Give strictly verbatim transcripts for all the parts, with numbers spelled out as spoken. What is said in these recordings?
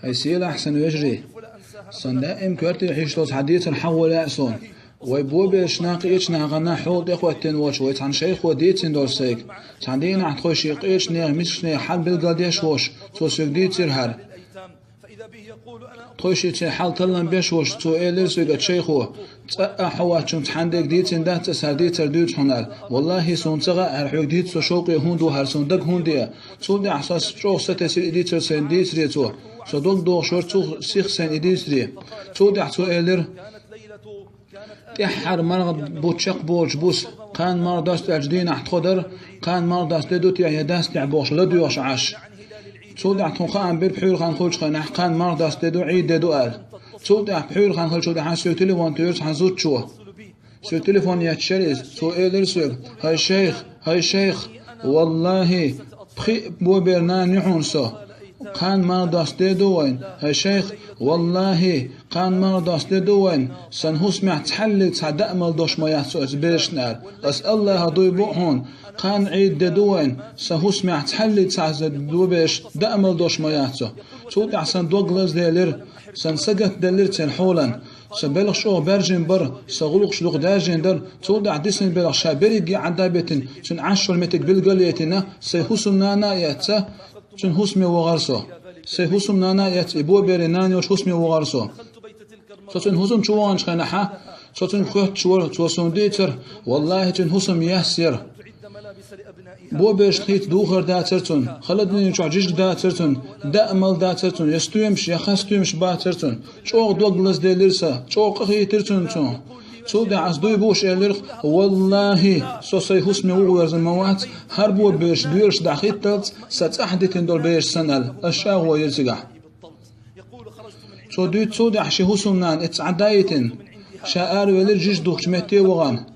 Ай сийлахь сан вежарий, сан даим коьрте хьийзаш долу цхьа дийцар хьахо лаьа суна. Вай бобераш накъа эчу нахана хьол тӀехӀоьттина волчу вай цхьана шайхо дийцина долу сайга. Цхьана дийнахь тхойшиъ къечу нехан, мискачу нехан хьал билгалдеш волуш, цо соьга дийцира хӀара. Тхойшиъ церан хьал таллам беш волуш, цо элира соьга, ат шайхо, цкъа а хьо ваччунга цхьаьннега дийцина дац аса хӀара дийцар дуьйцу хьуна аьлла. Валлахи, суна ца хаьа хӀара хьоьга дийца со шовкъе хӀунда ву, хӀара суна дага хӀунда е. Цул тӀаьхьа сан чӀогӀа сатесира и дийцар сайна дийцаре цо. Со дог дохуш вара цу сиха сайна и дийцаре. Цул тӀаьхьа цо элира: ТӀаьххьара марха бу чекхболчу буса, кхана марха достаьллачу дийнахь тхо дара, кхана марха доста де ду те я дац те бохуш ладоьгӀуш Ӏаш. Цул тӀаьхьа тхуна хаам бира пхьуьйра хан хуьлучу хенахь, кхана марха доста де ду, Ӏийд де ду аьлла. Цул тӀаьхьа пхьуьйра хан хилчул тӀаьхьа соьга телефон туьйхира цхьана зудчо. Соьга телефон етташ яра иза. Цо элира соьга: «ХӀай шайх, хӀай шайх, валлахи, пхиъ бобер нана ю хьуна со. Кхана марха доста де ду вайна, хӀай шайх, валлахи, кхана марха доста де ду вайна, сан хӀусамехь цхьаьллиг цхьа даамал дош ма яц со оцу берашна аьлла. Ас Аллахах дуй бу хьуна, кхана Ӏийд де ду вайна, сан хӀусамехь цхьаьллиг цхьа сан бобераш даамал дош ма яц со». Цул тӀаьхьа сан дог лазделира, сан сагатделира церан хьолан. Сан белхаш чӀогӀа баьржина бара, сан гӀуллакхаш дукха даьржина дара, цул тӀаьхьа дисина белхаш ша берриге а Ӏадда а битина, цуьнан Ӏаш йолу меттиг билгал а яйтина, сайн хӀусамнана а эцна, цуьнан хӀусаме вахара со. Сайн хӀусамнана а эцна, и боберийн нана йолчу хӀусаме вахара со. Со цуьнан хӀусам чу ваханчу хенахьа, со цуьнга хоьттуш вара, цо суна дийцара, валлахи, цуьнан хӀусам ес яра. Боберашна хийца духар дацара цунна, холодильник чохь жижиг дацара цунна, даамал дацара цунна, я стоьмаш, я хасстоьмаш бацара цунна. ЧӀогӀа дог лазделира сан, чӀогӀа къахийтира цунна цунах. Цул тӀаьхьа ас дуй бууш элира: «Валлахи, со сайн хӀусаме вухаверзар ма вац, хӀара бобераш доьраш дӀахӀитталц, сан цӀахь дитина долу бераш санна», – аьлла, ас чӀагӀо йира цигахь. Цо дуьйцу цул тӀаьхьа шен хӀусамнана эцца Ӏадда а йитина, ша аравелира жижиг духкучу метте а вахана.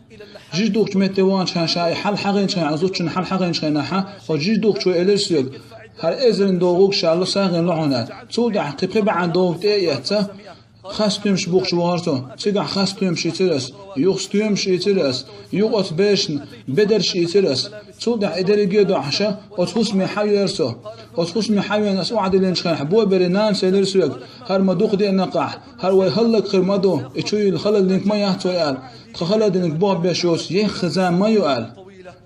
Жижиг духкучу метте ваханчу хенахь, ша и хьал хьахийначу хенахь, зудчунна хьал хьахийначу хенахьа, оцу жижиг духкучо элира соьга: «ХӀара эзарна догӀург ша ло, сагӀина ло хьуна», – аьлла. Цул тӀаьхьа кхин пхи бӀе долу тӀе а эцна, хасстоьмаш бухкуш вахара со. Цигахь хасстоьмаш ийцира ас, юха стоьмаш ийцира ас, юха оцу берашна бедарш ийцира ас. Цул тӀаьхьа и дерриге а дохьуша, оцу хӀусаме хьавеара со. Оцу хӀусаме хьавеана ас охьадиллинчу хенахь, боберийн нанас элира соьга: «ХӀара ма дукха деана къахь, хӀара вай хӀаллакьхир ма ду, и чу йилла холодильник ма яц вай», – аьлла. «Тхан холодильник бохбеш йоцу ехха зама ма ю», – аьлла,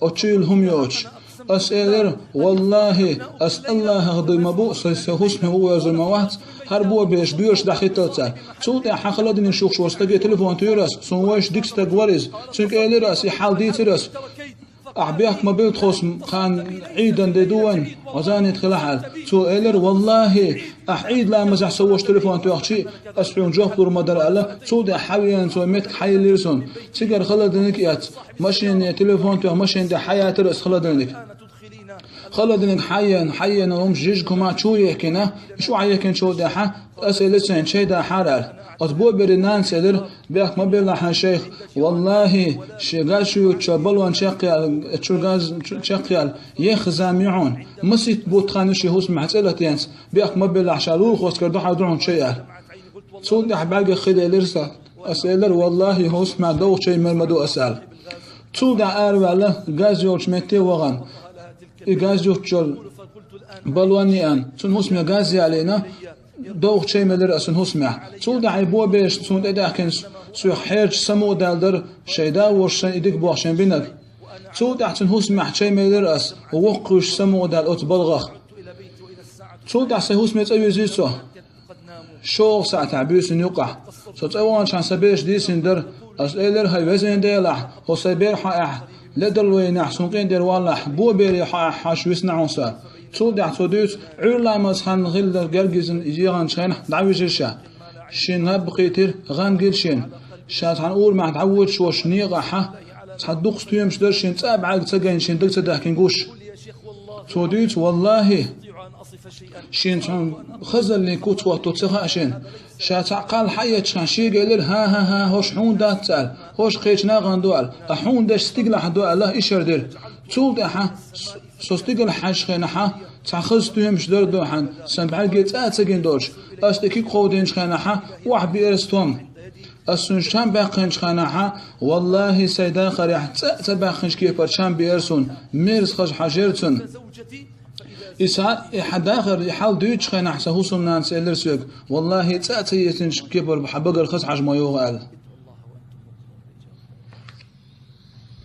оцу чу йилла хӀума йоцуш. Ас элира: «Валлахи, ас Аллахах дуй ма бу, сайн, сайн хӀусаме вухаверзар ма вац, хӀара бобераш доьраш дӀахӀитталц», – аьлла. Цул тӀаьхьа холодильник чу юхкуш волчу стаге телефон туьйхира ас, суна вайша дика стаг вара иза. Цуьнга элира ас, и хьал дийцира ас: «Ахь бехк ма билла тхо, кхана Ӏийдан де ду вайн, озанит хилахь», – аьлла. Цо элира: «Валлахи, ахь Ӏийд ламазехь со волчу телефон тоьхчи, ас хьуна жоп лур ма дара», – аьлла. Цул тӀаьхьа хьавеана цо меттиг хьайиллира суна. Цигара холодильник эцна, машине телефон тоьхна, машина тӀе хьаятира ас холодильник. Холодильник хьаена, хьаена, хӀумаш жижиг хӀума чу а ехкина, уьш охьаехкинчул тӀаьхьа ас элира сайна: «Чай дахьара», – аьлла. Оцу боберийн нанас элира: «Бехк ма билла, хьан шайх, валлахи, шен газ чу юттучу баллон чекхъяьлла, чу газ чу-, чекхъяьлла, ехха зама ю хьуна. Масийтта бутт хан ю шен хӀусамехь цӀе латийна, бехк ма билла, ша лулахошкара дуьхьал ду хьуна чай», – аьлла. Цул тӀаьхьа бӀаьргех хи делира сан. Ас элира: «Валлахи, хӀусамехь довха чай мер ма ду ас», – аьлла. Цул тӀаьхьа араваьлла, газ йолчу метте а вахана, и газ юттучу баллон а еана, цуьнан хӀусаме газ ялийна, довха чай мелира ас цуьнан хӀусамехь. Цул тӀаьхьа и бобераш суна тӀедаьхкина, соьх хьерча самукъадаьлла дара, шайн да а волуш санна и дика боху шен бинарг. Цул тӀаьхьа цуьнан хӀусамехь чай мелира ас, воккхавеш самукъадаьлла оцу балгӀах. Цул тӀаьхьа сайн хӀусаме цӀа вирзира со. ШолгӀа сахьтехь буьйсанна юккъехь. Со цӀа ваханчохь сан бераш дийцина дара. Ас элира: «ХӀай везан Делахь, хӀо сайн бер хьоьхьа ледарло йинехь, суна къинтӀера валахь, бобере хьоьхьа хьожуш висна хьуна со». Цул тӀаьхьа цо дуьйцу, Ӏуьйра ламаза хан хилла гергизна яханчу хенахь дӀавижира ша. Шен наб кхийтира, гӀан гира шена. Ша цхьана урамехь дӀавоьдуш волчу некъахьа, цхьа дукха стоьмаш дара, шен цӀа а бӀаьрга ца гайна, шен дага ца даьхкина гуш. Цо дуьйцу: «Валлахи, шена цхьана хазаллин куц хӀотто ца хаьа шена. Ша цхьаъ кхалла хьаэцчахьана шега элира: „ХӀан-хӀан-хӀан, хӀорш хьуна дац“, – аьлла, – „хӀорш кхечу нахана ду“, – аьлла, – а хьуна дерш стигалахь ду“, – аьлла, ишар дира. Цул тӀаьхьа с-, со стигалахь хьаьжчу хенахьа, цхьа хаза стоьмаш дара дуьхьал, сан бӀаьрге цӀа а ца гина долуш, ас тӀе куьг кховдийначу хенахьа, охьабеара стом. Ас цуьнан чам баьккхинчу хенахьа, валлахи, сайн дахарехь цӀа а ца баьккхинчу кепара чам беара суна, мерза хаза хьожура цунна. Иса, и хьан дахар, и хьал дуьйцучу хенахь сан хӀусамнанас элира соьга: «Валлахьи, цӀа а ца йисинчу кепара хьан багара хаза хьажа ма йогӀу», – аьлла.